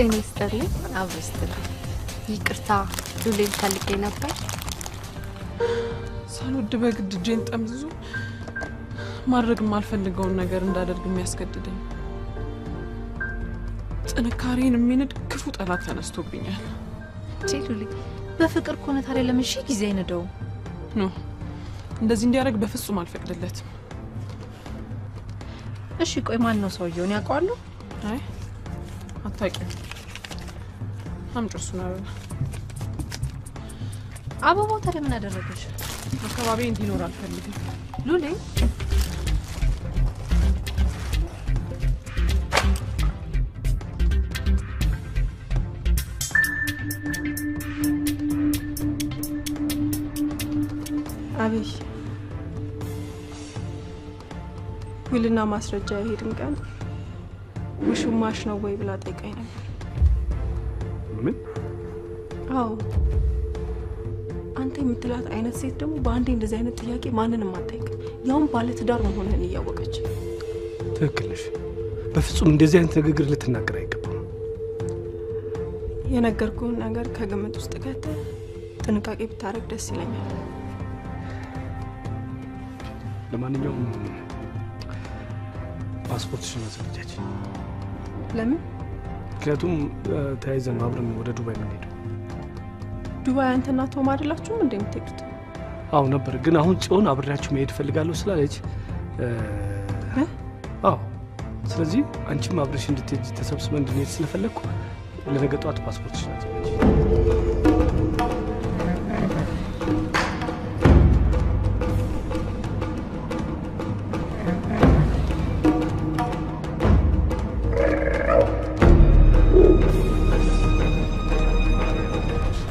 ጤና ይስጥልኝ። አብሮ ይስጥልኝ። ይቅርታ ሉሌን ፈልጌ ነበር። ሳልወድ በግድ እጄን ጠምዝዞ ማድረግ የማልፈልገውን ነገር እንዳደርግ የሚያስገድደኝ ጥንካሬን የሚንድ ክፉ ጠላት ተነስቶብኛል። እንዴ ሉሌ፣ በፍቅር ከሆነ ታዲያ ለምን ሺህ ጊዜ አይነደውም? No፣ እንደዚህ እንዲያደርግ በፍጹም አልፈቅድለትም። እሺ ቆይ ማን ነው ሰውየውን ያውቀዋለሁ? አይ አታውቂውም። አምጪው እሱን አበባ። አበባው ታዲያ ምን አደረገሽ? አካባቢ እንዲኖር አልፈልግም። ሉሌ አብይ፣ ውልና ማስረጃ የሄድን ቀን ውሽማሽ ነው ወይ ብላ ጠይቃኝ ነበር። ምን? አዎ፣ አንተ የምትላት አይነት ሴት ደግሞ በአንዴ እንደዚህ አይነት ጥያቄ ማንንም አትጠይቅም። ያውም ባለትዳር መሆንህን እያወቀች። ትክክል ነሽ። በፍጹም እንደዚህ አይነት ንግግር ልትናገር አይገባም። የነገርኩህን ነገር ከግምት ውስጥ ከተህ ጥንቃቄ ብታደርግ ደስ ይለኛል። ለማንኛውም ፓስፖርትሽን አዘጋጃች። ለምን? ምክንያቱም ተያይዘን አብረን ወደ ዱባይ የምንሄደው። ዱባይ አንተና ቶም አይደላችሁም እንዴ የምትሄዱት? አዎ ነበር፣ ግን አሁን ጽዮን አብሬያችሁ መሄድ እፈልጋለሁ ስላለች አዎ፣ ስለዚህ አንቺም አብረሽ እንድትሄጂ ተሰብስበን እንድንሄድ ስለፈለግኩ ለነገ ጠዋት ፓስፖርትሽን አዘጋጅ።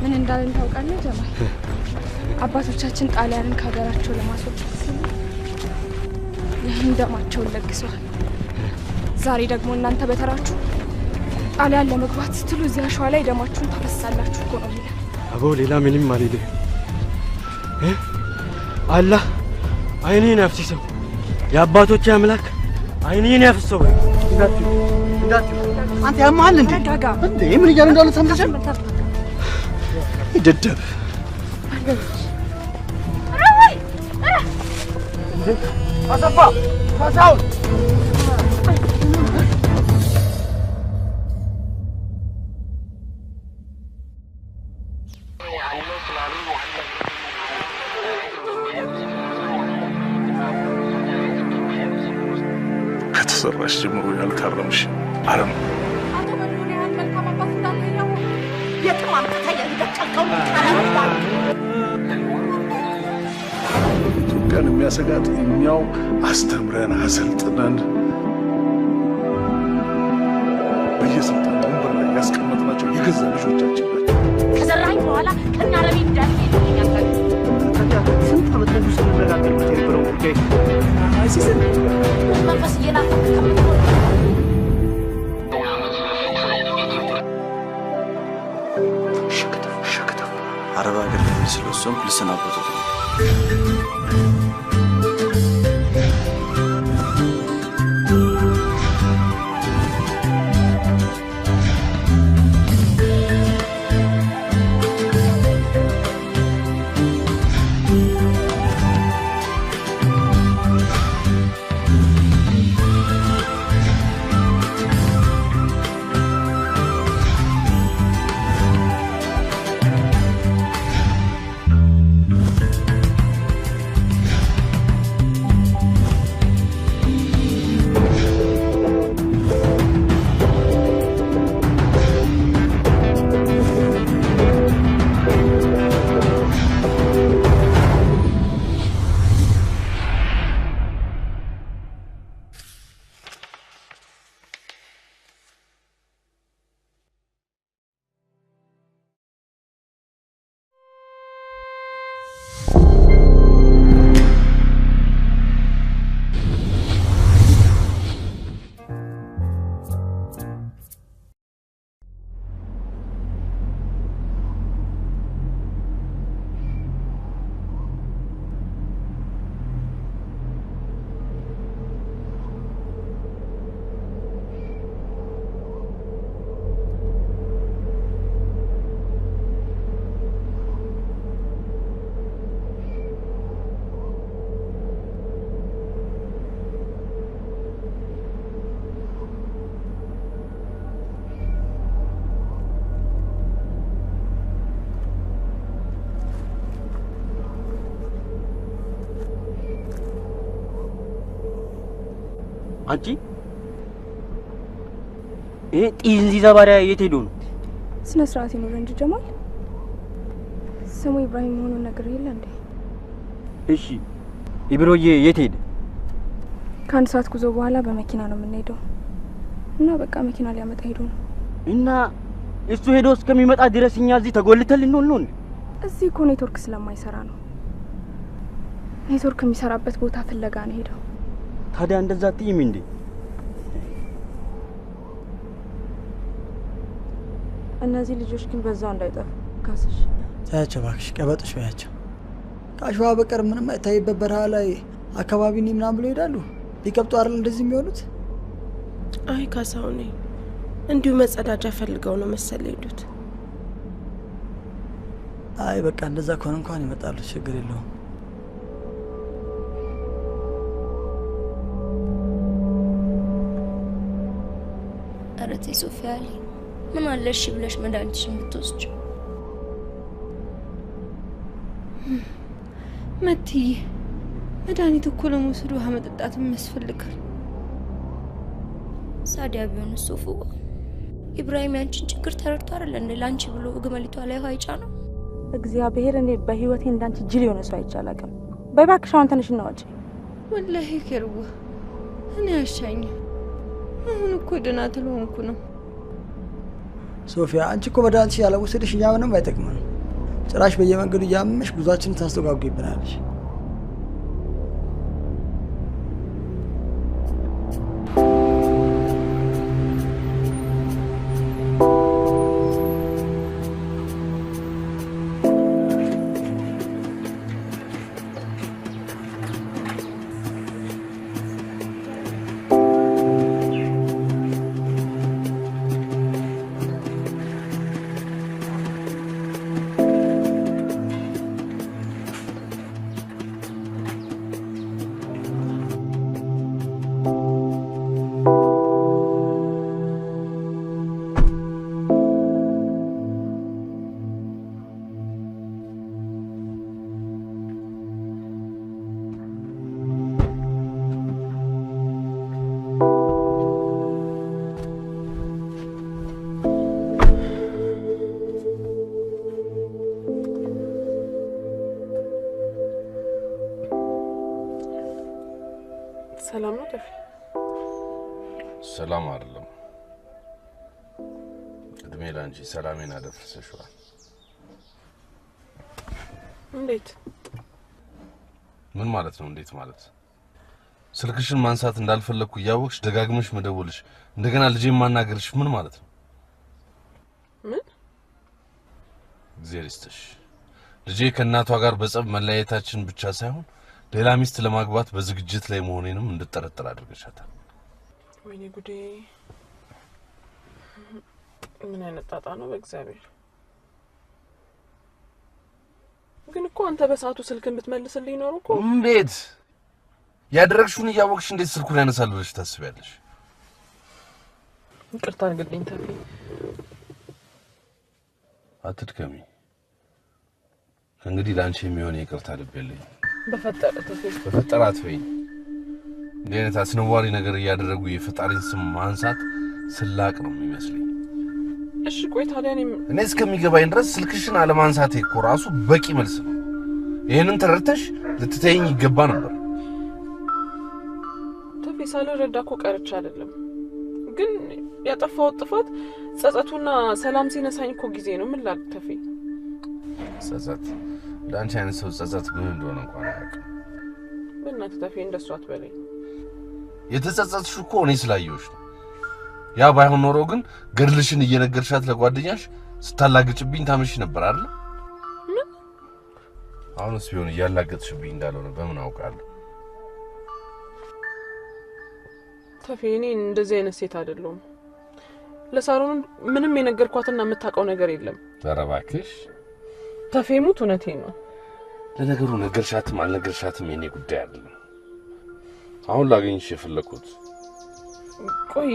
ምን እንዳለን ታውቃለህ ጀማል? አባቶቻችን ጣሊያንን ከሀገራቸው ለማስወጣት ሲሉ ይህን ደማቸውን ለግሰዋል። ዛሬ ደግሞ እናንተ በተራችሁ ጣሊያን ለመግባት ስትሉ እዚያ አሸዋ ላይ ደማችሁን ታፈሳላችሁ እኮ ነው የሚለው። አበው ሌላ ምንም አልልህም። አላህ አይኔን ያፍስሰው፣ የአባቶቼ አምላክ አይኔን ያፍስሰው። እንዳትዩ እንዳትዩ። አንተ ያማል እንዴ? እንዴ ምን እያሉ እንዳሉ ሰምተሻል? ደደብ አሰፋ ካሳሁን ከተሰራሽ ጀምሮ ያልታረምሽ አረም አቶ በድሩን ያህል መልካም አባት እንዳለ እያወቅሁ የትም አምጥተህ የሚደቀልከውን ኢትዮጵያን የሚያሰጋት እኛው አስተምረን አሰልጥነን በየስልጣን ወንበር ላይ ያስቀመጥናቸው የገዛ ልጆቻችን ናቸው። ከዘራኝ በኋላ ከናረቢ እንዳትሄድ ይኛል። ስንት ዓመት ሙሉ ስንነጋገርበት የነበረው ጉዳይ መንፈስ እየናፈቅ ከምትኖር አረብ ሀገር ለመሄድ ስለወሰንኩ ልሰናበቱት ነው። አንቺ ይሄ ጢንዚዛ ባሪያ የት ሄዶ ነው? ስነ ስርዓት ይኑር እንጂ ጀማል። ስሙ ኢብራሂም መሆኑን ነገር የለ እንዴ? እሺ ኢብሮዬ የት ሄደ? ከአንድ ሰዓት ጉዞ በኋላ በመኪና ነው የምንሄደው እና በቃ መኪና ሊያመጣ ሄዶ ነው። እና እሱ ሄዶ እስከሚመጣ ድረስ እኛ እዚህ ተጎልተን ልንሆን ነው እንዴ? እዚህ እኮ ኔትወርክ ስለማይሰራ ነው። ኔትወርክ የሚሰራበት ቦታ ፍለጋ ነው ሄደው። ታዲያ እንደዛ አትይም እንዴ? እነዚህ ልጆች ግን በዛው እንዳይጠፉ ካስሽ። ታያቸው እባክሽ፣ ቀበጦች በያቸው። ከአሸዋ በቀር ምንም አይታይበት በረሃ ላይ አካባቢ እኔ ምናምን ብሎ ይሄዳሉ። ቢቀብጡ አይደል እንደዚህ የሚሆኑት? አይ ካሳሁን፣ እንዲሁ መጸዳጃ ፈልገው ነው መሰል የሄዱት። አይ በቃ እንደዛ ከሆነ እንኳን ይመጣሉ፣ ችግር የለውም። ኧረ ተይ ሶፊያ አለኝ። ምን አለ እሺ ብለሽ መድኃኒትሽን ብትወስጂው? መትዬ መድኃኒት እኮ ለመውሰድ ውሃ መጠጣትም ያስፈልጋል። ሳዲያ ቢሆን ሶፉ ኢብራሂም ያንቺን ችግር ተረድቶ አይደል እንዴ ላንቺ ብሎ ግመሊቷ ላይ ውሃ ይጫነው? እግዚአብሔር እኔ በህይወቴ እንዳንቺ ጅል የሆነ ሰው አይቼ አላውቅም። በይ እባክሽ አሁን ተነሽ እና ውጪ። ወላሂ ከርዋ እኔ አሻኝም። አሁን እኮ ደህና ትልሆንኩ ነው። ሶፊያ አንቺ እኮ መድኃኒትሽ ያለመውሰድሽ እኛ ምንም አይጠቅመንም። ጭራሽ በየመንገዱ እያመመሽ ጉዟችንን ታስተጓጉይብናለሽ። ሰላም ነው ተፊ? ሰላም አይደለም። እድሜ ላንቺ ሰላሜን አደፍርሰሽዋል። እንዴት? ምን ማለት ነው እንዴት ማለት? ስልክሽን ማንሳት እንዳልፈለግኩ እያወቅሽ ደጋግመሽ መደወልሽ፣ እንደገና ልጄን ማናገርሽ ምን ማለት ነው? ምን? እግዚአብሔር ይስጥሽ። ልጄ ከእናቷ ጋር በጸብ መለያየታችን ብቻ ሳይሆን ሌላ ሚስት ለማግባት በዝግጅት ላይ መሆኔንም እንድጠረጥር አድርገሻታል። ወይኔ ጉዴ! ምን አይነት ጣጣ ነው በእግዚአብሔር። ግን እኮ አንተ በሰዓቱ ስልክን ብትመልስልኝ ኖሮ እኮ። እንዴት ያደረግሽውን እያወቅሽ እንዴት ስልኩን ያነሳል ብለሽ ታስቢያለሽ? ይቅርታ አድርግልኝ ተፊ። አትድከሚ። ከእንግዲህ ለአንቺ የሚሆን የይቅርታ ልብ የለኝም። በፈጠረ ተፊ፣ በፈጠረ አትበይኝ። እንዲህ አይነት አስነዋሪ ነገር እያደረጉ የፈጣሪን ስም ማንሳት ስላቅ ነው የሚመስለኝ። እሺ ቆይ ታዲያ እኔ እስከሚገባኝ ድረስ ስልክሽን አለማንሳቴ እኮ ራሱ በቂ መልስ ነው። ይህንን ተረድተሽ ልትተይኝ ይገባ ነበር። ተፊ ሳልረዳ እኮ ቀርቼ አይደለም፣ ግን ያጠፋሁት ጥፋት ጸጸቱና ሰላም ሲነሳኝ እኮ ጊዜ ነው። ምን ላድርግ ተፊ? ጸጸት ለአንቺ አይነት ሰው ጸጸት ምን እንደሆነ እንኳን አያውቅም። በእናትህ ተፊ እንደሱ አትበለኝ። የተጸጸትሽው እኮ እኔ ስላየሁሽ ነው። ያ ባይሆን ኖሮ ግን ገድልሽን እየነገርሻት ለጓደኛሽ ስታላግጭብኝ ታመሽ ነበር አይደል? ምን? አሁንስ ቢሆን እያላገጥሽብኝ እንዳልሆነ በምን አውቃለሁ? ተፊ እኔ እንደዚህ አይነት ሴት አይደለሁም። ለሳሮን ምንም የነገርኳትና የምታውቀው ነገር የለም። ኧረ እባክሽ ተፊ ሙት፣ እውነቴን ነው። ለነገሩ ነገርሻትም አልነገርሻትም የኔ ጉዳይ አይደለም። አሁን ላገኝሽ የፈለኩት ቆይ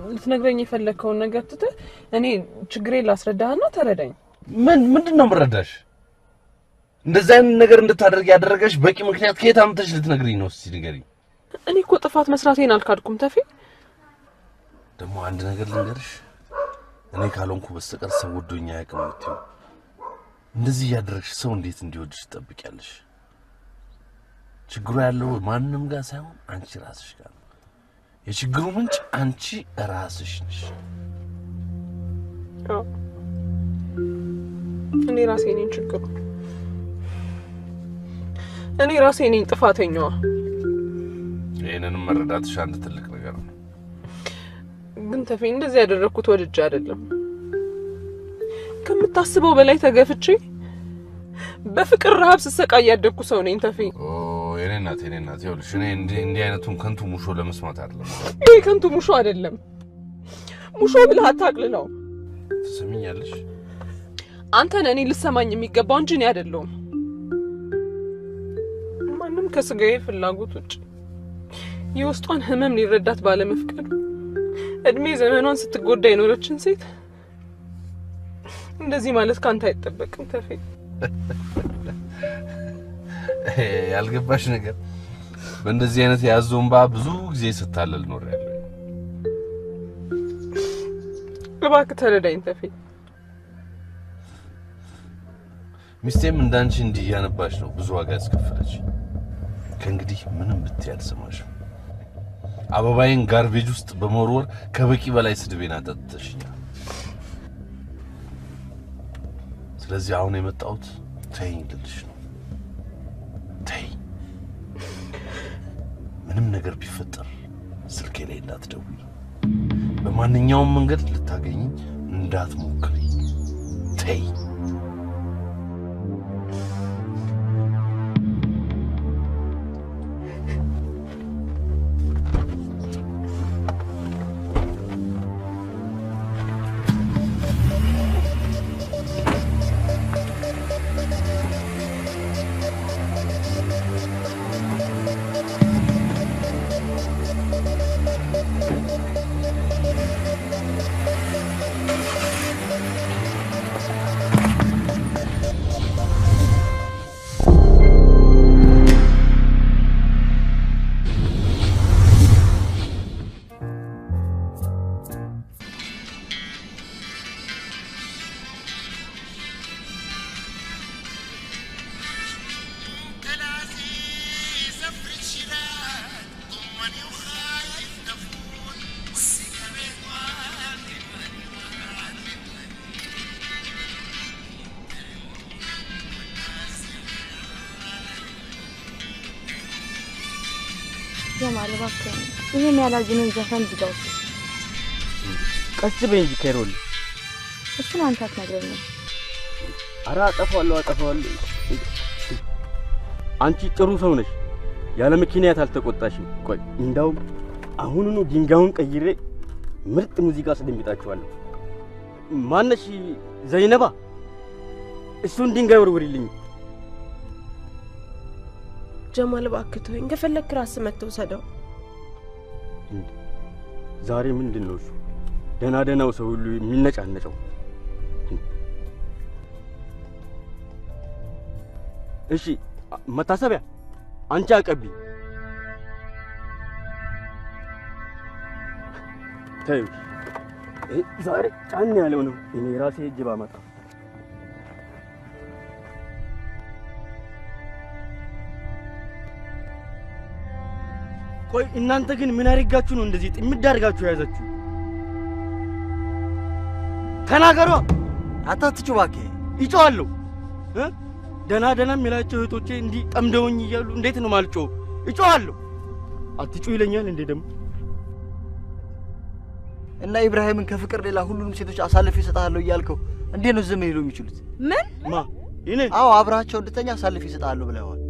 ልትነግረኝ የፈለከውን ነገር ትተህ እኔ ችግሬን ላስረዳህና ተረዳኝ። ምን ምንድን ነው የምረዳሽ? እንደዚህ አይነት ነገር እንድታደርግ ያደረገሽ በቂ ምክንያት ከየት አምጥተሽ ልትነግሪኝ ነው? እስቲ ንገሪኝ። እኔ እኮ ጥፋት መስራቴን አልካድኩም ተፌ። ደግሞ አንድ ነገር ልንገርሽ፣ እኔ ካልሆንኩ በስተቀር ሰው ወዶኝ አያውቅም የምትይው እንደዚህ እያደረግሽ ሰው እንዴት እንዲወድሽ ትጠብቂያለሽ? ችግሩ ያለው ማንም ጋር ሳይሆን አንቺ ራስሽ ጋር ነው። የችግሩ ምንጭ አንቺ ራስሽ ነሽ። አዎ እኔ ራሴ ነኝ ችግሩ። እኔ ራሴ ነኝ ጥፋተኛዋ። ይሄንንም መረዳትሽ አንድ ትልቅ ነገር ነው። ግን ተፌ እንደዚህ ያደረኩት ወድጄ አይደለም። ከምታስበው በላይ ተገፍቼ በፍቅር ረሃብ ስሰቃይ ያደግኩ ሰው ነኝ ተፌ። ኦ የኔ እናት የኔ እናት፣ ይኸውልሽ እኔ እንዲህ አይነቱን ከንቱ ሙሾ ለመስማት አይደለም። ይሄ ከንቱ ሙሾ አይደለም። ሙሾ ብለህ አታቅልለው። ትሰሚኛለሽ? አንተ ነህ እኔ ልሰማኝ የሚገባው እንጂ እኔ አይደለሁም። ማንም ከስጋዬ ፍላጎት ውጭ የውስጧን ህመም ሊረዳት ባለመፍቀዱ እድሜ ዘመኗን ስትጎዳ የኖረችን ሴት እንደዚህ ማለት ካንተ አይጠበቅም ተፌ። ያልገባሽ ነገር በእንደዚህ አይነት የያዘው እንባ ብዙ ጊዜ ስታለል ኖሬያለሁ። እባክህ ተረዳኝ ተፌ። ሚስቴም እንዳንቺ እንዲህ እያነባሽ ነው ብዙ ዋጋ ያስከፈለች። ከእንግዲህ ምንም ብትይ አልሰማሽም። አበባዬን ጋርቤጅ ውስጥ በመወርወር ከበቂ በላይ ስድቤን አጠጥተሽኛል። ስለዚህ አሁን የመጣሁት ተይኝ ልልሽ ነው። ተይኝ። ምንም ነገር ቢፈጠር ስልኬ ላይ እንዳትደውይ፣ በማንኛውም መንገድ ልታገኝኝ እንዳትሞክሪ። ተይኝ። ጀማል እባክህ ይሄን ያላዝንን ዘፈን ዝጋው። ቀስ በይ እንጂ ኬሮል። እሱን አንተ አትነግረኝም። ኧረ አጠፋዋለሁ አጠፋዋለሁ። አንቺ ጥሩ ሰው ነሽ፣ ያለ ምክንያት አልተቆጣሽም። ቆይ እንዳውም አሁኑኑ ድንጋዩን ቀይሬ ምርጥ ሙዚቃ አስደምጣችኋለሁ። ማነሽ ዘይነባ? እሱን ድንጋይ ወርውሪልኝ። ጀማል እባክህ ተወኝ፣ ከፈለክ ራስህ መጥተህ ውሰደው። ዛሬ ምንድን ነው እሱ ደህና ደህናው ሰው ሁሉ የሚነጫነጨው? እሺ መታሰቢያ አንቺ አቀቢ። ተይው፣ ዛሬ ጫን ያለው ነው። እኔ ራሴ እጅ ባመጣ። ቆይ እናንተ ግን ምን አድርጋችሁ ነው እንደዚህ ጥምድ አድርጋችሁ የያዛችሁ? ተናገሯ። አታትጩ እባክህ። ይጮሃለሁ። ደህና ደህና የሚላቸው እህቶቼ እንዲህ ጠምደውኝ እያሉ እንዴት ነው ማልጮህ? እጮሃለሁ። አትጩ ይለኛል እንዴ ደግሞ? እና ኢብራሂምን ከፍቅር ሌላ ሁሉንም ሴቶች አሳልፌ እሰጥሃለሁ እያልከው እንዴት ነው ዝም ሊሉ የሚችሉት? ምን? ማ እኔ? አዎ አብረሃቸው እንድተኛ አሳልፌ እሰጥሃለሁ ብለዋል።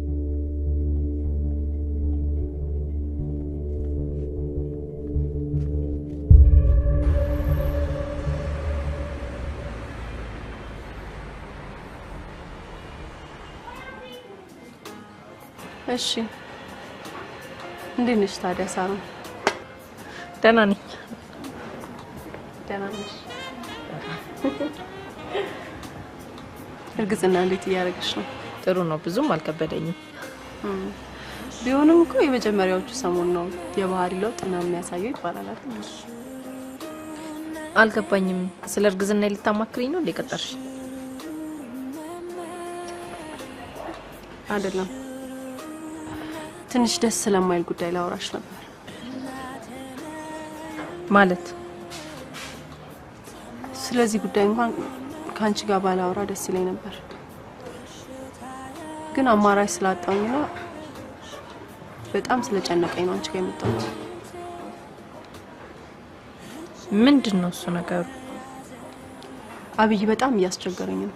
እሺ እንዴት ነሽ ታዲያ ሳሮን? ደህና ነኝ። ደህና ነሽ? እርግዝና እንዴት እያደረገሽ ነው? ጥሩ ነው፣ ብዙም አልከበደኝም። ቢሆንም እኮ የመጀመሪያዎቹ ሰሞን ነው የባህሪ ለውጥ ምናምን የሚያሳየው ይባላል አይደል? አልገባኝም። ስለ እርግዝና ልታማክሪኝ ነው እንዴ ቀጠርሽ? አይደለም፣ ትንሽ ደስ ስለማይል ጉዳይ ላወራሽ ነበር። ማለት? ስለዚህ ጉዳይ እንኳን ካንቺ ጋር ባላወራ ደስ ይለኝ ነበር፣ ግን አማራጭ ስላጣሁኝና በጣም ስለጨነቀኝ ነው አንቺ ጋር የመጣሁት። ምንድነው እሱ ነገሩ? አብይ በጣም እያስቸገረኝ ነው።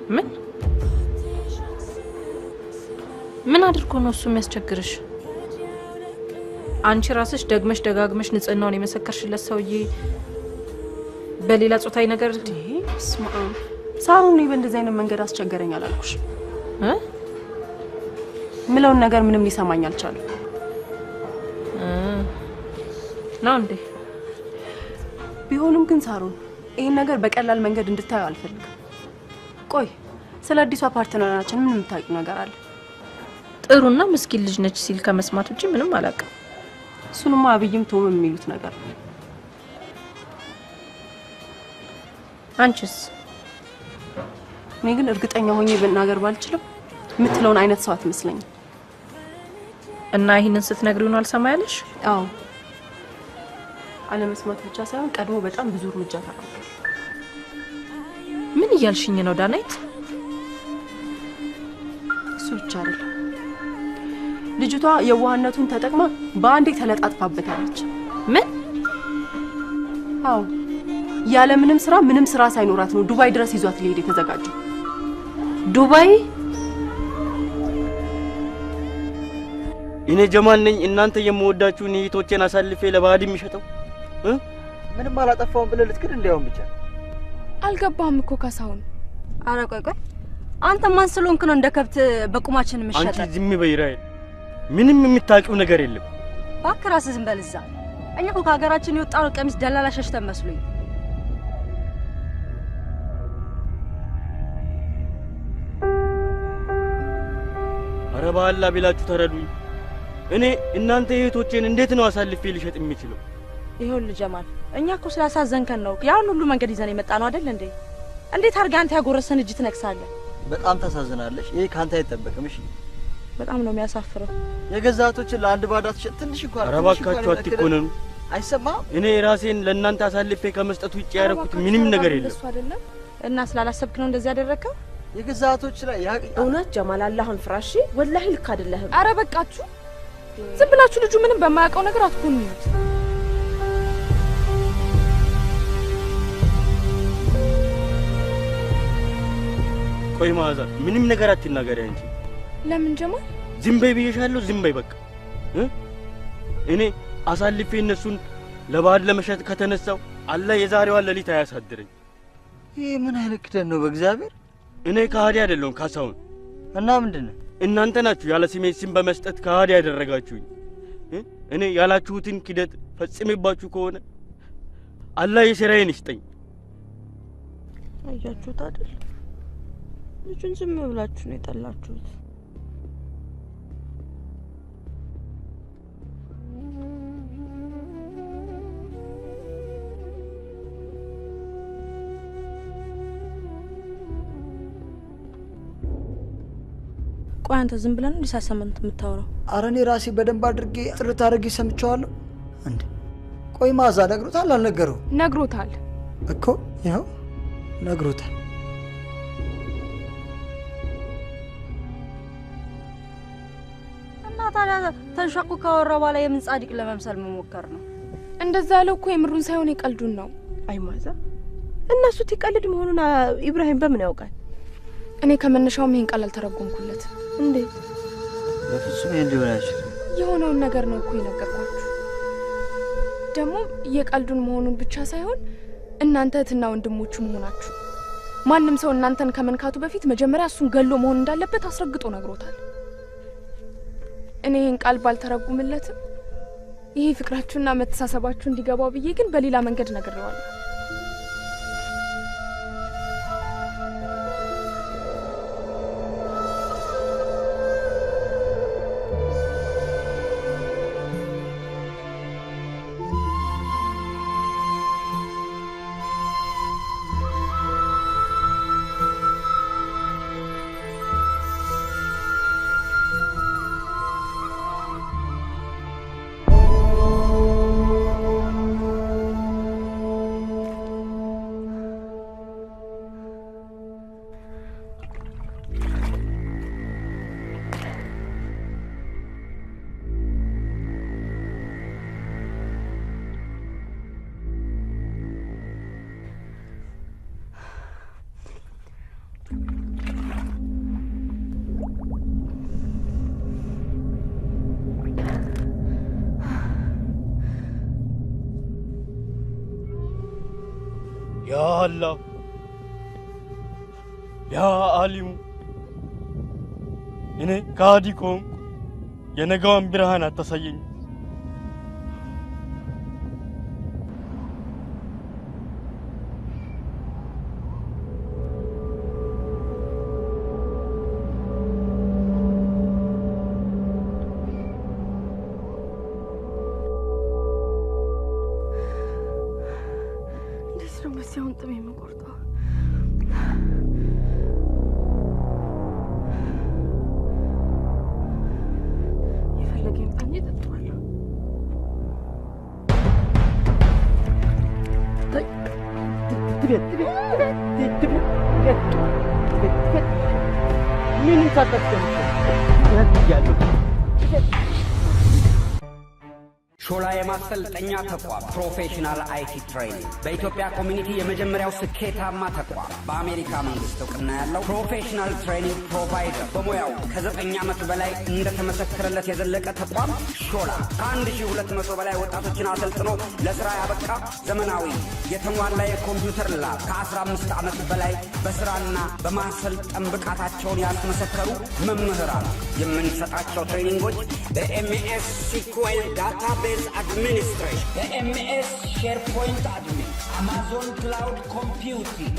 ምን ምን አድርጎ ነው እሱ የሚያስቸግርሽ? አንቺ ራስሽ ደግመሽ ደጋግመሽ ንጽህናውን የመሰከርሽለት ሰውዬ በሌላ ጾታዊ ነገር ስማ፣ ሳሩን እኔ በእንደዚህ አይነት መንገድ አስቸገረኝ አላልኩሽ? ምለውን ነገር ምንም ሊሰማኝ አልቻለም። ነው እንዴ? ቢሆንም ግን ሳሩን ይሄን ነገር በቀላል መንገድ እንድታዩ አልፈልግም። ቆይ ስለ አዲሷ partner ኣችን ምን የምታውቂው ነገር አለ? ጥሩና ምስኪን ልጅ ነች ሲል ከመስማት ውጪ ምንም አላውቅም። እሱንማ አብይም ቶም የሚሉት ነገር ነው። አንቺስ? እኔ ግን እርግጠኛ ሆኜ ብናገር ባልችልም የምትለውን አይነት ሰው አትመስለኝም። እና ይሄንን ስትነግሪው ነው አልሰማ ያለሽ? አዎ፣ አለመስማት ብቻ ሳይሆን ቀድሞ በጣም ብዙ እርምጃ ተራምዷል። ምን እያልሽኝ ነው ዳናይት? እሱ ብቻ አይደለም፣ ልጅቷ የዋህነቱን ተጠቅማ በአንዴ ተለጣጥፋበታለች። ምን? አዎ፣ ያለ ምንም ስራ ምንም ስራ ሳይኖራት ነው ዱባይ ድረስ ይዟት ሊሄድ የተዘጋጀው። ዱባይ? እኔ ጀማል ነኝ። እናንተ የምወዳችሁን እህቶቼን አሳልፌ ለባዕድ የሚሸጠው? ምንም አላጠፋሁም ብለህ ልትክድ እንዲያውም ብቻ አልገባህም እኮ ካሳሁን። ኧረ ቆይ ቆይ፣ አንተ ማን ስለሆንክ ነው እንደ ከብት በቁማችን የምትሸጠው? አንቺ ዝም በይ ራሔል፣ ምንም የምታውቂው ነገር የለም። እባክህ ራስህ ዝም በል እዛ። እኛ እኮ ከሀገራችን የወጣነው ቀሚስ ደላላ ሸሽተን መስሎኝ። ኧረ በአላህ ቢላችሁ ተረዱኝ። እኔ እናንተ እህቶቼን እንዴት ነው አሳልፌ ልሸጥ የምችለው? ይኸውልህ ጀማል፣ እኛ እኮ ስላሳዘንከን ነው ያን ሁሉ መንገድ ይዘን የመጣ ነው አይደል እንዴ? እንዴት አድርገህ አንተ ያጎረሰን እጅ ትነክሳለህ? በጣም ታሳዝናለሽ። ይሄ ካንተ አይጠበቅም። እሺ፣ በጣም ነው የሚያሳፍረው። የገዛ እህቶችን ለአንድ ባዳ ትሸጥ ትንሽ እንኳን ኧረ እባካችሁ አትኮነኑ። አይሰማህም? እኔ ራሴን ለእናንተ አሳልፌ ከመስጠት ውጭ ያደረኩት ምንም ነገር የለም። እና ስላላሰብክ ነው እንደዚህ ያደረግከው? የገዛ እህቶች ላይ እውነት ጀማል፣ አላህን ፍራ እሺ። ወላሂ ልክ አይደለህም። ኧረ በቃችሁ፣ ዝም ብላችሁ ልጁ ምንም በማያውቀው ነገር አትኮንኑት። ቆይ መዓዛ፣ ምንም ነገር አትናገሪ አንቺ። ለምን ጀማል? ዝም በይ ብዬሻለሁ። ዝም በይ በቃ። እኔ አሳልፌ እነሱን ለባዕድ ለመሸጥ ከተነሳው አላህ የዛሬዋን ሌሊት አያሳድረኝ። ይህ ምን አይነት ክደን ነው በእግዚአብሔር? እኔ ከሃዲ አይደለሁም ካሳሁን። እና ምንድን ነው? እናንተ ናችሁ ያለ ስሜ ስም በመስጠት ከሃዲ ያደረጋችሁኝ። እኔ ያላችሁትን ክደት ፈጽሜባችሁ ከሆነ አላህ የሥራዬን ይስጠኝ። አያችሁት አይደል? ልጁን ዝም ብላችሁ ነው የጠላችሁት። ቆይ አንተ ዝም ብለህ ነው እንዲህ ሳሰማን የምታወራው? ኧረ እኔ ራሴ በደንብ አድርጌ ጥርት አድርጌ ሰምቼዋለሁ። እንዴ ቆይ መዓዛ ነግሮታል አልነገረውም? ነግሮታል እኮ ይኸው ነግሮታል። እና ታዲያ ተንሸቁ ካወራ በኋላ የምን ጻድቅ ለመምሰል መሞከር ነው? እንደዛ ያለው እኮ የምሩን ሳይሆን የቀልዱን ነው። አይ መዓዛ፣ እነሱ ትቀልድ መሆኑን ኢብራሂም በምን ያውቃል? እኔ ከመነሻውም ይሄን ቃል አልተረጎምኩለት። እንዴት? በፍጹም ይሄን ሊሆን አይችልም። የሆነውን ነገር ነው እኮ የነገርኳችሁ። ደግሞ የቀልዱን መሆኑን ብቻ ሳይሆን እናንተ እህትና ወንድሞቹ መሆናችሁ፣ ማንም ሰው እናንተን ከመንካቱ በፊት መጀመሪያ እሱን ገሎ መሆን እንዳለበት አስረግጦ ነግሮታል። እኔ ይሄን ቃል ባልተረጉምለትም ይሄ ፍቅራችሁና መተሳሰባችሁ እንዲገባው ብዬ ግን በሌላ መንገድ ነግሬዋለሁ። ያ አላህ ያ አሊሙ፣ እኔ ከሃዲ ከሆንኩ የነገዋን ብርሃን አታሳየኝ። እንዴት ነው መሲ አሁን ጥሜ የምቆርጠው? የፈለገ ይምጣ እንጂ እጠጣዋለሁ። ምንም ሳታስቀምጪ ያለው ሾላ የማሰልጠኛ ተቋም professional IT training በኢትዮጵያ community የመጀመሪያው ስኬታማ ተቋም፣ በአሜሪካ መንግስት እውቅና ያለው professional training provider፣ በሙያው ከ9 ዓመት በላይ እንደተመሰከረለት የዘለቀ ተቋም ሾላ ከ1200 በላይ ወጣቶችን አሰልጥኖ ለስራ ያበቃ፣ ዘመናዊ የተሟላ የኮምፒውተር lab፣ ከ15 ዓመት በላይ በስራና በማሰልጠን ብቃታቸውን ያስመሰከሩ መምህራን። የምንሰጣቸው training ኦች በ MS SQL database administration፣ በ MS SharePoint admin፣ Amazon cloud computing።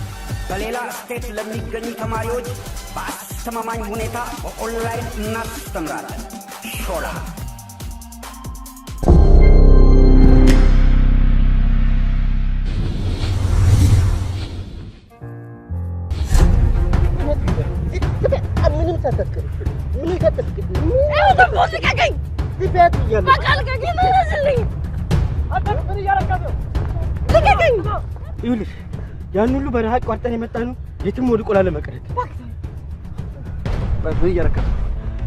በሌላ state ለሚገኙ ተማሪዎች በአስተማማኝ ሁኔታ በኦንላይን እናስተምራለን። ሾላ። ምንም ሳታስቀምጪ፣ ምንም ሳታስቀምጪ። ልቀቀኝ! በቃ ልቀቀኝ! መለስልኝ! ልቀቀኝ! ይኸውልሽ ያን ሁሉ በረሃ አቋርጠን የመጣ ነው የትም ወድቆ ላለመቅረት። ምን እያረካት?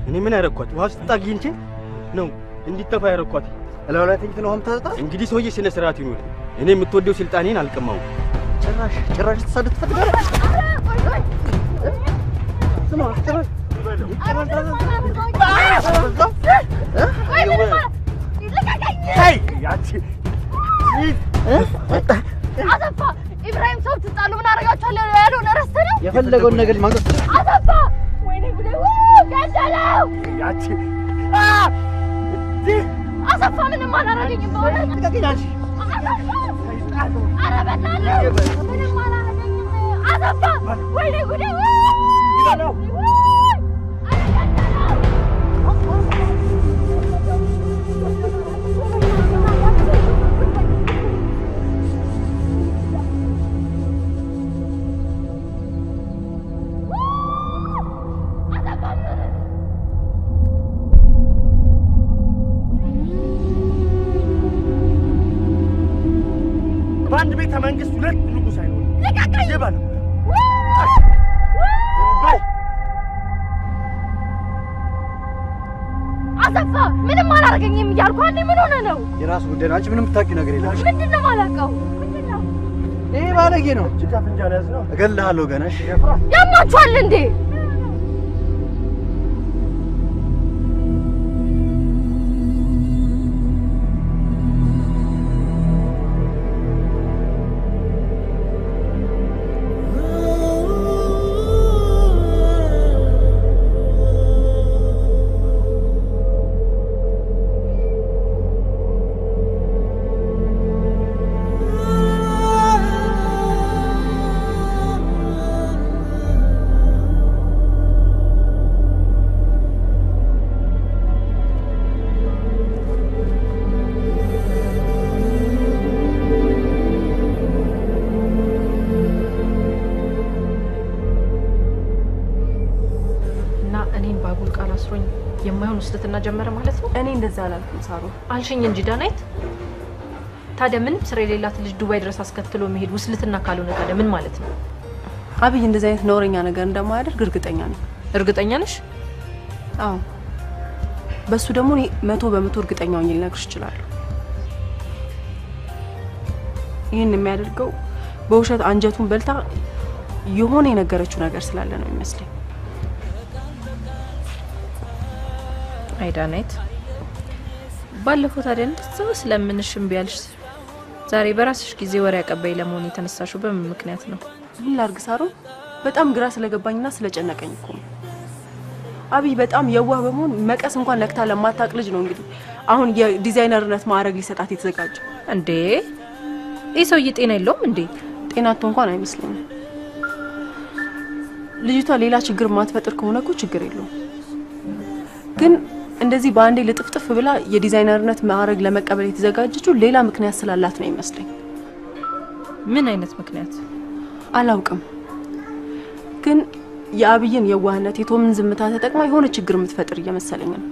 እኔ ምን ያረኳት? ውሃ ስትጠጣ አግኝቼ ነው እንዲተፋ ያረኳት። እላዩ ላይ ተኝተህ ነው የምታጠጣ? እንግዲህ ሰውዬ ስነ ስርዓት ይኑር። እኔ የምትወደው ስልጣኔን አልቀማውም። ጭራሽ ጭራሽ ትሳደብ ትፈልጋለህ? ስማ ጭራሽ አሰፋ፣ ኢብራሂም ሰው ትጣሉ ምን አደርጋችኋለሁ ያለውን ረስተህ ነው? የፈለገውን ነገር ማምጣት። አሰፋ፣ ወይኔ ጉዴ! ገደለው! አሰፋ ምንም አላደረገኝም በእውነት። አሰፋ፣ ኧረ በእናትህ ምንም አላደረገኝም። አሰፋ፣ ወይኔ ጉዴ! በአንድ ቤተ መንግስት ሁለት ንጉሥ አይኖርም። ልቀቀኝ! ይበል። አሰፋ ምንም አላደረገኝም እያልኩህ አንዴ ምን ሆነህ ነው? የራሱ ጉዳይ ነው። አንቺ ምንም የምታውቂው ነገር የለም። ምንድን ነው የማላውቀው? ምንድን ነው? ይሄ ባለጌ ነው። እገልሃለሁ ገና። እሺ ያማችኋል እንዴ? እና እኔን ባጉል ቃል አስሮኝ የማይሆን ውስልትና ጀመረ ማለት ነው። እኔ እንደዛ አላልኩም ሳሩ። አልሽኝ እንጂ ዳናይት። ታዲያ ምንም ስራ የሌላት ልጅ ዱባይ ድረስ አስከትሎ መሄድ ውስልትና ካልሆነ ታዲያ ምን ማለት ነው? አብይ እንደዚህ አይነት ነውረኛ ነገር እንደማያደርግ እርግጠኛ ነኝ። እርግጠኛ ነሽ? አዎ፣ በሱ ደግሞ እኔ 100% እርግጠኛ ሆኜ ልነግርሽ እችላለሁ። ይህን የሚያደርገው በውሸት አንጀቱን በልታ የሆነ የነገረችው ነገር ስላለ ነው ይመስለኝ። አይ ዳናይት፣ ባለፈው ታዲያ እንደዛ ስለምንሽ እምቢ ያልሽ ዛሬ በራስሽ ጊዜ ወሬ አቀባይ ለመሆን የተነሳሽው በምን ምክንያት ነው? ምን ላድርግ ሳሮ፣ በጣም ግራ ስለገባኝና ስለጨነቀኝ እኮ ነው። አብይ በጣም የዋህ በመሆን መቀስ እንኳን ነክታ ለማታውቅ ልጅ ነው እንግዲህ አሁን የዲዛይነርነት ማዕረግ ሊሰጣት የተዘጋጀው። እንዴ ይህ ሰውዬ ጤና የለውም እንዴ? ጤናቶ እንኳን አይመስለኝም። ልጅቷ ሌላ ችግር ማትፈጥር ከሆነ እኮ ችግር የለውም። ግን እንደዚህ በአንዴ ልጥፍጥፍ ብላ የዲዛይነርነት ማዕረግ ለመቀበል የተዘጋጀችው ሌላ ምክንያት ስላላት ነው ይመስለኝ። ምን አይነት ምክንያት አላውቅም። ግን የአብይን የዋህነት የቶምን ዝምታ ተጠቅማ የሆነ ችግር የምትፈጥር እየመሰለኝ ነው።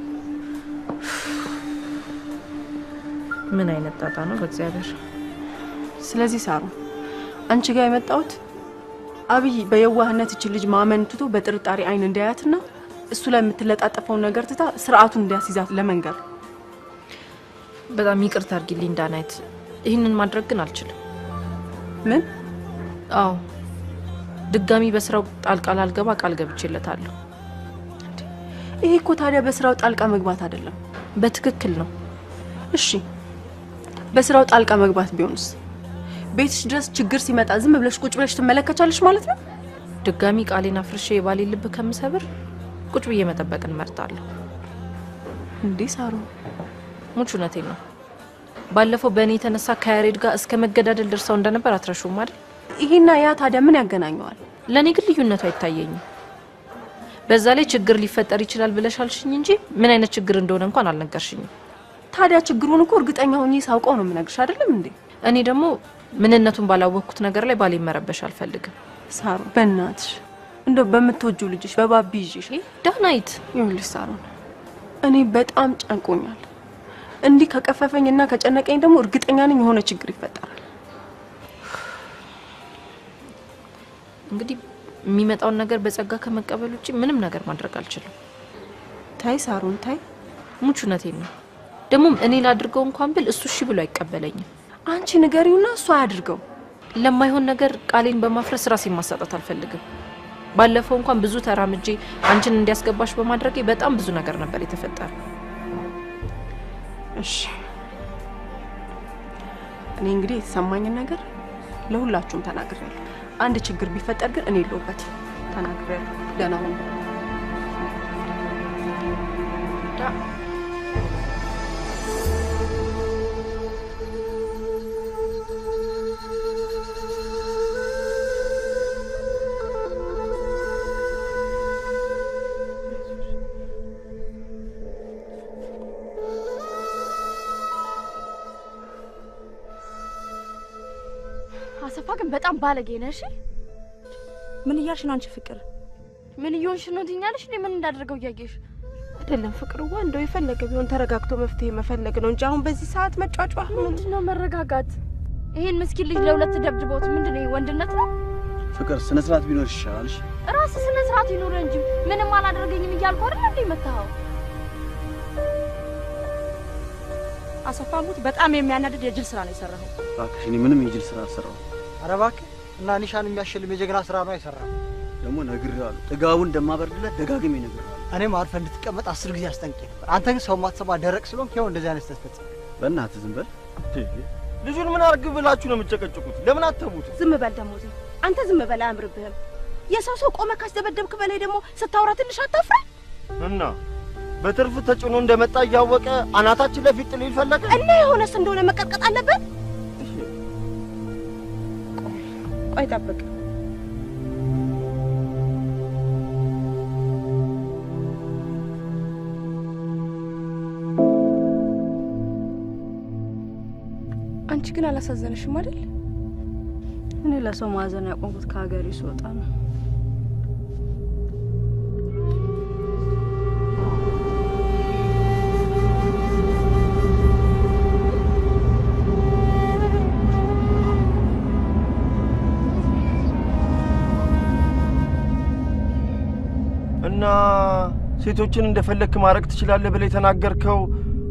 ምን አይነት ጣጣ ነው በእግዚአብሔር። ስለዚህ ሳሩ አንቺ ጋር የመጣሁት አብይ በየዋህነት እቺ ልጅ ማመን ትቶ በጥርጣሬ አይን እንዳያትና እሱ ላይ የምትለጣጠፈውን ነገር ትታ ስርዓቱን እንዲያስይዛት ለመንገር። በጣም ይቅርታ አድርጊልኝ ዳናይት፣ ይህንን ማድረግ ግን አልችልም። ምን? አዎ ድጋሚ በስራው ጣልቃ ላልገባ ቃል ገብቼለታለሁ። ይሄ እኮ ታዲያ በስራው ጣልቃ መግባት አይደለም። በትክክል ነው። እሺ በስራው ጣልቃ መግባት ቢሆንስ? ቤትሽ ድረስ ችግር ሲመጣ ዝም ብለሽ ቁጭ ብለሽ ትመለከቻለሽ ማለት ነው? ድጋሚ ቃሌን አፍርሼ የባሌን ልብ ከምሰብር ቁጭ ብዬ መጠበቅን እመርጣለሁ። እንዴ ሳሩ፣ ሙች እውነቴን ነው። ባለፈው በእኔ የተነሳ ከያሬድ ጋር እስከ መገዳደል ደርሰው እንደነበር አትረሹም አይደል? ይሄና ያ ታዲያ ምን ያገናኘዋል? ለእኔ ግን ልዩነቱ አይታየኝም። በዛ ላይ ችግር ሊፈጠር ይችላል ብለሽ አልሽኝ እንጂ ምን አይነት ችግር እንደሆነ እንኳን አልነገርሽኝም። ታዲያ ችግሩን እኮ እርግጠኛ ሆኜ ሳውቀው ነው የምነግርሽ አይደለም እንዴ? እኔ ደግሞ ምንነቱን ባላወቅኩት ነገር ላይ ባሌ መረበሽ አልፈልግም። ሳሩ በእናትሽ እንደው በምትወጂው ልጅሽ በባቢ ይዤሽ ዳናይት። ይኸውልሽ ሳሩን፣ እኔ በጣም ጨንቆኛል። እንዲህ ከቀፈፈኝና ከጨነቀኝ ደግሞ እርግጠኛ ነኝ የሆነ ችግር ይፈጠራል። እንግዲህ የሚመጣውን ነገር በጸጋ ከመቀበል ውጪ ምንም ነገር ማድረግ አልችልም። ታይ ሳሩን ታይ፣ ሙች እውነቴን ነው። ደግሞም እኔ ላድርገው እንኳን ብል እሱ እሺ ብሎ አይቀበለኝም። አንቺ ንገሪውና እሱ አያድርገው። ለማይሆን ነገር ቃሌን በማፍረስ ራሴን ማሳጣት አልፈልግም። ባለፈው እንኳን ብዙ ተራምጄ አንቺን እንዲያስገባሽ በማድረጌ በጣም ብዙ ነገር ነበር የተፈጠረው። እሺ እኔ እንግዲህ የተሰማኝን ነገር ለሁላችሁም ተናግሬያለሁ። አንድ ችግር ቢፈጠር ግን እኔ የለሁበትም። ተናግሬያለሁ። ደህና ሁኑ። አሰፋ ግን በጣም ባለጌ ነህ። እሺ ምን እያልሽ ነው አንቺ ፍቅር? ምን እየሆንሽ ነው ትኛለሽ? እኔ ምን እንዳደርገው እያየሽ አይደለም ፍቅርዋ። እንደው የፈለገ ቢሆን ተረጋግቶ መፍትሄ መፈለግ ነው እንጂ አሁን በዚህ ሰዓት መጫጫህ ምንድነው? መረጋጋት? ይሄን ምስኪን ልጅ ለሁለት ደብድቦት ምንድነው? ይሄ ወንድነት ነው? ፍቅር ስነ ስርዓት ቢኖር ይሻላል። እሺ ራስህ ስነ ስርዓት ይኑር እንጂ ምንም አላደረገኝም እያልኩ አይደል እንዴ መታኸው? አሰፋ ሙት በጣም የሚያናድድ የጅል ስራ ነው የሰራኸው። እባክሽ እኔ ምንም የጅል ስራ አልሰራሁም። ኧረ እባክህ እና ኒሻን የሚያሸልም የጀግና ስራ ነው የሰራው። ደግሞ ነግሬዋለሁ፣ ጥጋቡን እንደማበርድለት ደጋግሜ ነግሬዋለሁ። እኔም አርፈህ እንድትቀመጥ 10 ጊዜ አስጠንቅቄ ነበር። አንተ ግን ሰው ማትሰማ ደረቅ ስለሆንክ ይኸው እንደዚህ አይነት ስህተት ፈጸምክ። በእናትህ ዝም በል። ልጁን ምን አድርግ ብላችሁ ነው የምትጨቀጭቁት? ለምን አተቡት? ዝም በል ደሞዜ፣ አንተ ዝም በል አያምርብህም። የሰው ሰው ቆመ ካስደበደብክ በላይ ደግሞ ስታወራ ትንሽ አታፍርም? እና በትርፍ ተጭኖ እንደመጣ እያወቀ አናታችን ላይ ፊት ሊል ፈለገ። እና የሆነስ እንደሆነ መቀጥቀጥ አለበት። ቆይ ጠብቅ። አንቺ ግን አላሳዘነሽም አይደል? እኔ ለሰው ማዘን ያቆምኩት ከሀገሬ ስወጣ ነው። እና ሴቶችን እንደፈለክ ማድረግ ትችላለህ ብለህ የተናገርከው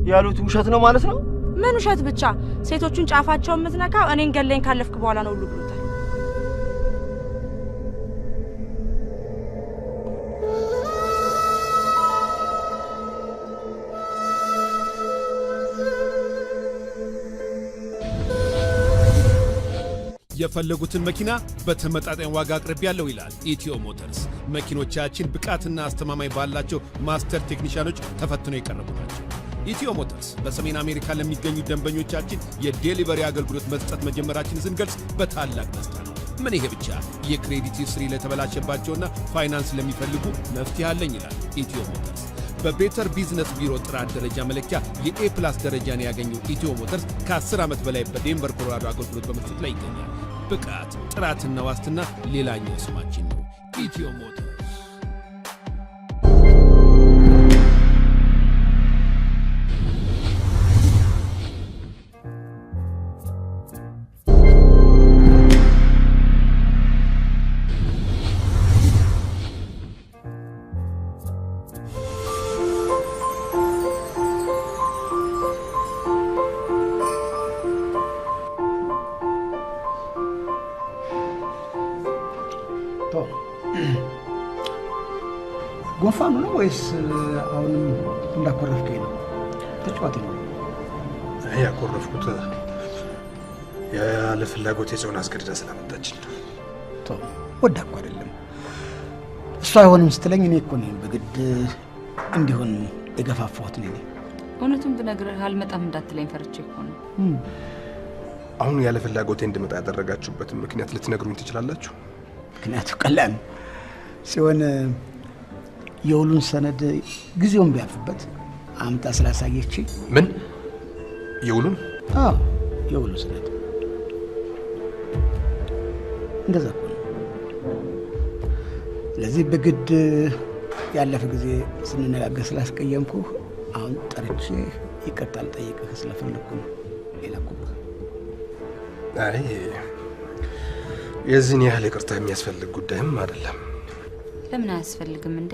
ያሉት ውሸት ነው ማለት ነው? ምን ውሸት ብቻ፣ ሴቶቹን ጫፋቸውን የምትነካው እኔን ገለኝ ካለፍክ በኋላ ነው ሁሉ ብሎታል። የፈለጉትን መኪና በተመጣጣኝ ዋጋ አቅርቤያለሁ ይላል ኢትዮ ሞተርስ። መኪኖቻችን ብቃትና አስተማማኝ ባላቸው master ቴክኒሽያኖች ተፈትነው የቀረቡ ናቸው። ኢትዮ ሞተርስ በሰሜን አሜሪካ ለሚገኙ ደንበኞቻችን የ delivery አገልግሎት መስጠት መጀመራችንን ስንገልጽ በታላቅ ደስታ ነው። ምን ይሄ ብቻ፣ የ credit history ለተበላሸባቸውና ፋይናንስ ለሚፈልጉ መፍትሄ አለኝ ይላል ኢትዮ ሞተርስ። በ Better Business Bureau ጥራት ደረጃ መለኪያ የ A+ ደረጃን ያገኘው ኢትዮ ሞተርስ ከ10 ዓመት በላይ በዴንቨር ኮሎራዶ አገልግሎት በመስጠት ላይ ይገኛል። ብቃት፣ ጥራትና ዋስትና ሌላኛው ስማችን ነው። ኢትዮ ሞተርስ። ጉንፋኑ ነው ወይስ አሁንም እንዳኮረፍከኝ ነው? ተጫዋት ነው ያኮረፍኩት። ያለ ፍላጎት የጽዮን አስገድዳ ስላመጣችኝ ነው። ወዳ እኮ አይደለም፣ እሱ አይሆንም ስትለኝ እኔ እኮ ነኝ በግድ እንዲሆን የገፋፋሁት እኔ ነኝ። እውነቱን ብነግርህ አልመጣም እንዳትለኝ ፈርቼ እኮ ነው። አሁን ያለ ፍላጎቴ እንድመጣ ያደረጋችሁበትን ምክንያት ልትነግሩኝ ትችላላችሁ? ምክንያቱ ቀላል ሲሆን የውሉን ሰነድ ጊዜውን ቢያልፍበት አምጣ ስላሳየችኝ። ምን የውሉን? አዎ፣ የውሉ ሰነድ እንደዛ እኮ ነው። ስለዚህ በግድ ያለፈ ጊዜ ስንነጋገር ስላስቀየምኩህ አሁን ጠርቼ ይቅርታ ልጠይቅህ ስለፈለግኩ ነው የላኩብህ። አይ፣ የዚህን ያህል ይቅርታ የሚያስፈልግ ጉዳይም አይደለም። ለምን አያስፈልግም እንዴ?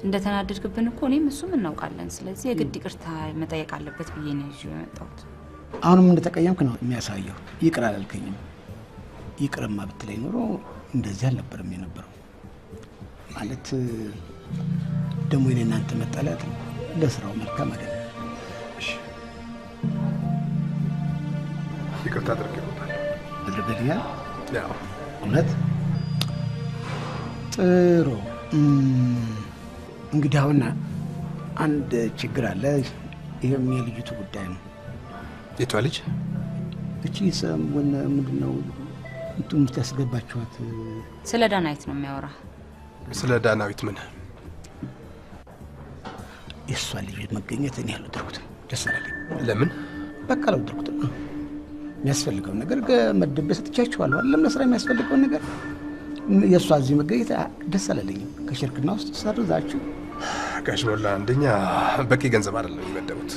እንደተናደድክብን እኮ እኔም እሱም እናውቃለን። ስለዚህ የግድ ይቅርታ መጠየቅ አለበት ብዬ ነው ይዤው የመጣሁት። አሁንም እንደተቀየምክ ነው የሚያሳየው። ይቅር አላልከኝም። ይቅርማ ብትለኝ ኖሮ እንደዚህ አልነበረም የነበረው። ማለት ደግሞ የኔ እናንተ መጣላት ለስራው መልካም አይደለም። እሺ፣ ይቅርታ አድርጌልዎታል። አድርገልኛል? ያው እውነት ጥሩ። እንግዲህ አሁን አንድ ችግር አለ። ይህም የልጅቱ ጉዳይ ነው። የቷ ልጅ? እቺ ሰሞን ምንድን ነው እንትን ውስጥ ያስገባችኋት? ስለ ዳናዊት ነው የሚያወራ። ስለ ዳናዊት ምን? የእሷ ልጅ መገኘት እኔ አልወደድኩትም፣ ደስ አላለኝ። ለምን? በቃ አልወደድኩትም። የሚያስፈልገውን ነገር መድቤ ሰጥቻችኋለሁ። አይደለም ለስራ የሚያስፈልገውን ነገር የእሷ እዚህ መገኘት ደስ አላለኝም። ከሽርክና ውስጥ ሰርዛችሁ። ጋሽ ሞላ፣ አንደኛ በቂ ገንዘብ አይደለም የሚመደቡት።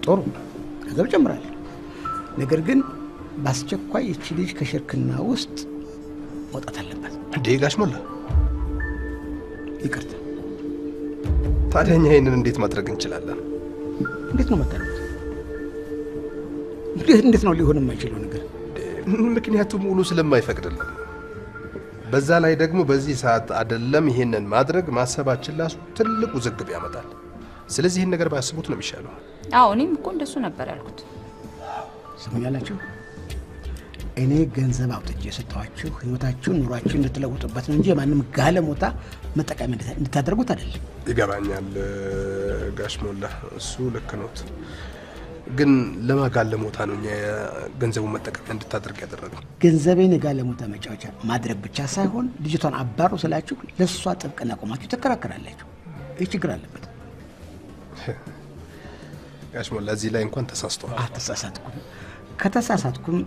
ጥሩ ገንዘብ ጨምራለሁ። ነገር ግን በአስቸኳይ ይቺ ልጅ ከሽርክና ውስጥ መውጣት አለባት። እንዴ ጋሽ ሞላ፣ ይቅርታ። ታዲያ እኛ ይህንን እንዴት ማድረግ እንችላለን? እንዴት ነው የማታደርጉት? እንዴት ነው ሊሆን የማይችለው ነገር? ምክንያቱም ውሉ ስለማይፈቅድልን። በዛ ላይ ደግሞ በዚህ ሰዓት አይደለም ይሄንን ማድረግ ማሰባችን ራሱ ትልቅ ውዝግብ ያመጣል። ስለዚህ ይህን ነገር ባያስቡት ነው የሚሻለው። አዎ፣ እኔም እኮ እንደሱ ነበር ያልኩት። ስሙኛላችሁ፣ እኔ ገንዘብ አውጥቼ የሰጠኋችሁ ህይወታችሁን፣ ኑሯችሁን እንድትለውጡበት ነው እንጂ የማንም ጋለሞታ መጠቀሚያ እንድታደርጉት አይደለም። ይገባኛል ጋሽ ሞላ፣ እሱ ልክ ኖት። ግን ለማጋለሞታ ነው እኛ ገንዘቡን መጠቀሚያ እንድታደርግ ያደረገው። ገንዘቤን የጋለሞታ መጫወቻ ማድረግ ብቻ ሳይሆን ልጅቷን አባሩ ስላችሁ ለእሷ ጥብቅና ቆማችሁ ትከራከራላችሁ። ይህ ችግር አለበት። ጋሽ ሞላ እዚህ ላይ እንኳን ተሳስተዋል። አልተሳሳትኩም። ከተሳሳትኩም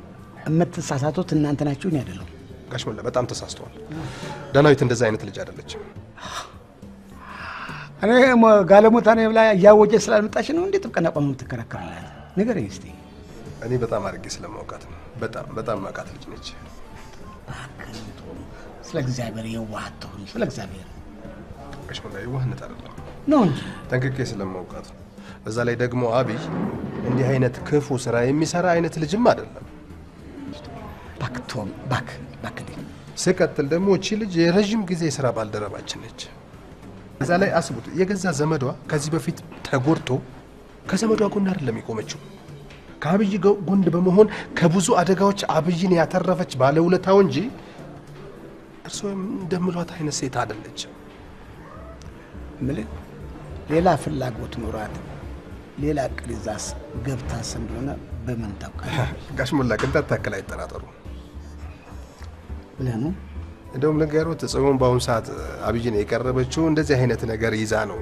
የምትሳሳቱት እናንተ ናችሁ፣ እኔ አይደለሁም። ጋሽ ሞላ በጣም ተሳስተዋል። ዳናዊት እንደዛ አይነት ልጅ አይደለችም። እኔ ጋለሞታ ነኝ ብላ እያወጀ ስላልመጣች ነው እንዴ ጥብቅና ቆማ የምትከራከርላት? ንገረኝ እስቲ። እኔ በጣም አድርጌ ስለማውቃት ነው። በጣም በጣም ማውቃት ልጅ ነች። ስለ እግዚአብሔር የዋህ አትሁን። ስለ እግዚአብሔር ጋሽ ሞላ የዋህነት አይደለም ነው እንጂ ጠንቅቄ ስለማውቃት ነው። በዛ ላይ ደግሞ አብይ እንዲህ አይነት ክፉ ስራ የሚሰራ አይነት ልጅም አይደለም። እባክህ ቶም፣ እባክህ እባክህ። ስቀጥል ደግሞ እቺ ልጅ የረዥም ጊዜ የስራ ባልደረባችን ነች። በዛ ላይ አስቡት፣ የገዛ ዘመዷ ከዚህ በፊት ተጎድቶ ከዘመዷ ጎን አይደለም የቆመችው፣ ከአብይ ጎን በመሆን ከብዙ አደጋዎች አብይን ያተረፈች ባለውለታው እንጂ እርስዎ እንደምሏት አይነት ሴት አይደለችም። ምልህ ሌላ ፍላጎት ኖራት ሌላ እቅድ ይዛስ ገብታስ እንደሆነ በምን ታውቃለህ? ጋሽ ሞላ ቅንጣት ታክል አይጠራጠሩ ብለህ ነው? እንደውም ልንገሮት፣ ጽዮን በአሁኑ ሰዓት አብይን የቀረበችው እንደዚህ አይነት ነገር ይዛ ነው፣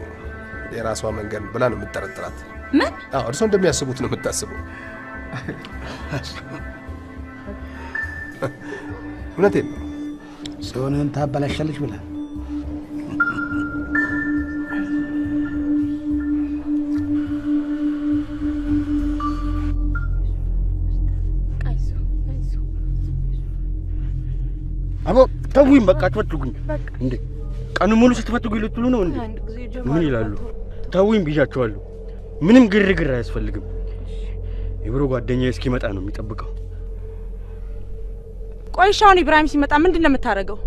የራሷ መንገድ ብላ ነው የምትጠረጥራት። ምን? አዎ፣ እርስዎ እንደሚያስቡት ነው የምታስበው። እውነቴን ነው። ጽዮንን ታበላሻለች ብለህ? አቦ ተውኝ፣ በቃ አትፈትጉኝ። እንዴ ቀኑን ሙሉ ስትፈትጉኝ ልትሉ ነው እንዴ? ምን ይላሉ? ተውኝ ብያቸዋለሁ። ምንም ግርግር አያስፈልግም። የብሮ ጓደኛዬ እስኪመጣ ነው የሚጠብቀው። ቆይ እሺ፣ አሁን ኢብራሂም ሲመጣ ምንድን ነው የምታደርገው?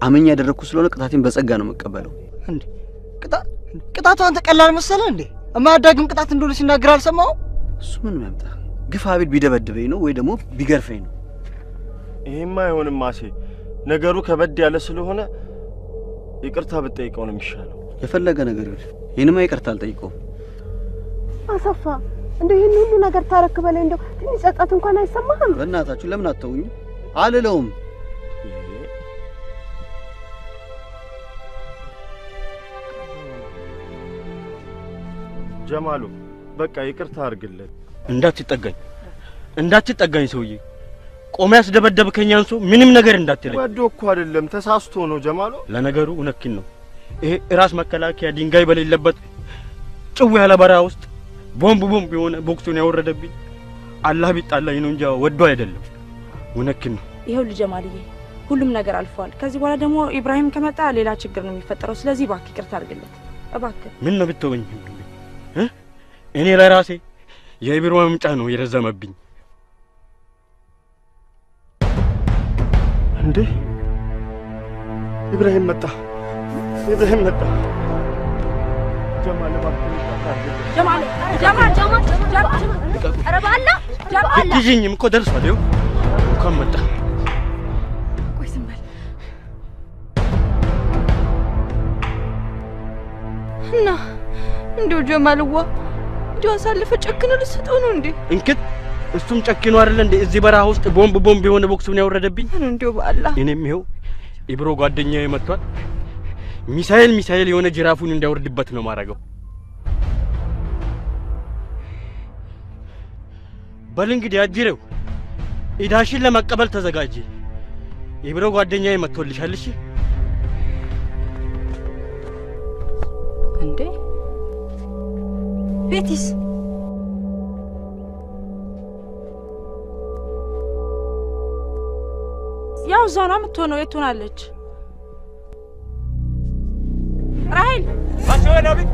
አመኛ ያደረግኩ ስለሆነ ቅጣቴን በጸጋ ነው የምቀበለው። እንዴ ቅጣቱ አንተ ቀላል መሰለህ እንዴ? የማያዳግም ቅጣት እንደሆነ ሲናገር አልሰማሁም? እሱ ምን ያምጣ? ግፋ ቢል ቢደበድበኝ ነው ወይ ደግሞ ቢገርፈኝ ነው። ይሄማ አይሆንም ማሴ፣ ነገሩ ከበድ ያለ ስለሆነ ይቅርታ ብትጠይቀው ነው የሚሻለው። የፈለገ ነገር ይሁን፣ ይሄንማ ይቅርታ አልጠይቀውም። አሰፋ እንደው ይሄን ሁሉ ነገር ታረክ በላይ እንደው ትንሽ ጸጸት እንኳን አይሰማህም? በእናታችሁ ለምን አተውኝ? አልለውም። ጀማሉ በቃ ይቅርታ አድርግለት። እንዳትጠጋኝ፣ እንዳትጠጋኝ ሰውዬ። ቆመ ያስደበደብከኝ አንሶ ምንም ነገር እንዳትለኝ። ወዶ እኮ አይደለም ተሳስቶ ነው ጀማሉ። ለነገሩ እውነትህን ነው። ይሄ ራስ መከላከያ ድንጋይ በሌለበት ጭው ያለ በረሃ ውስጥ ቦምብ ቦምብ የሆነ ቦክሱን ያወረደብኝ አላህ ቢጣላኝ ነው እንጂ ወዶ አይደለም። እውነትህን ነው። ይኸውልህ ጀማልዬ፣ ሁሉም ነገር አልፏል። ከዚህ በኋላ ደግሞ ኢብራሂም ከመጣ ሌላ ችግር ነው የሚፈጠረው። ስለዚህ እባክህ ይቅርታ አድርግለት እባክህ። ምን ነው ብትወኝ? እኔ ለራሴ የቢሮ መምጫ ነው የረዘመብኝ። እንዴ ኢብራሂም መጣ፣ ኢብራሂም መጣ። ጀማል እባክህ ጀማል፣ ጀማል፣ ጀማል፣ ጀማል፣ ኧረ በአላህ ጀማል፣ ብትይዥኝም እኮ ደርሷል። ይኸው እንኳን መጣ። ቆይ ዝም በል እና እንደው ጀማልዋ እንደው አሳልፈህ ጨክኖ ልትሰጠው ነው እንዴ? እንክት እሱም ጨክኖ አይደለ እንዴ እዚህ በረሃ ውስጥ ቦምብ ቦምብ የሆነ ቦክሱን ያወረደብኝ። እንደው በአላህ እኔም ይኸው ኢብሮ ጓደኛዬ መጥቷል። ሚሳኤል ሚሳኤል የሆነ ጅራፉን እንዲያወርድበት ነው ማረገው። በል እንግዲህ አጅሬው ኢዳሽን ለመቀበል ተዘጋጂ። ኢብሮ ጓደኛዬ መጥቶልሻል። እሺ እንዴ ቤቲስ? ያው እዛው ነው የምትሆነው። የት ትሆናለች? ራሂል ራሂል